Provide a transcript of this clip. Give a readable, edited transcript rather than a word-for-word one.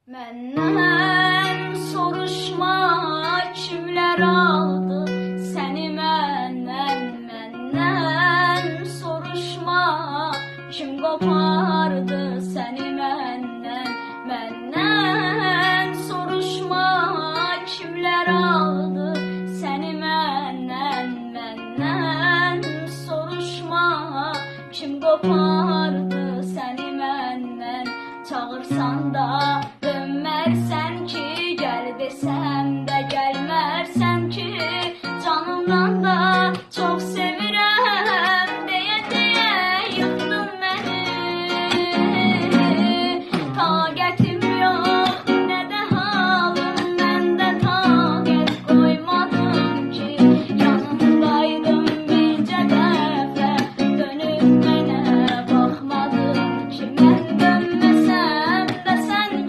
Menden soruşma kimler aldy seni menden Menden soruşma kim gopardy seni menden Menden soruşma kimler aldy seni menden Menden soruşma kim gopardy seni menden Çağırsan da dönmezsen ki gel desen.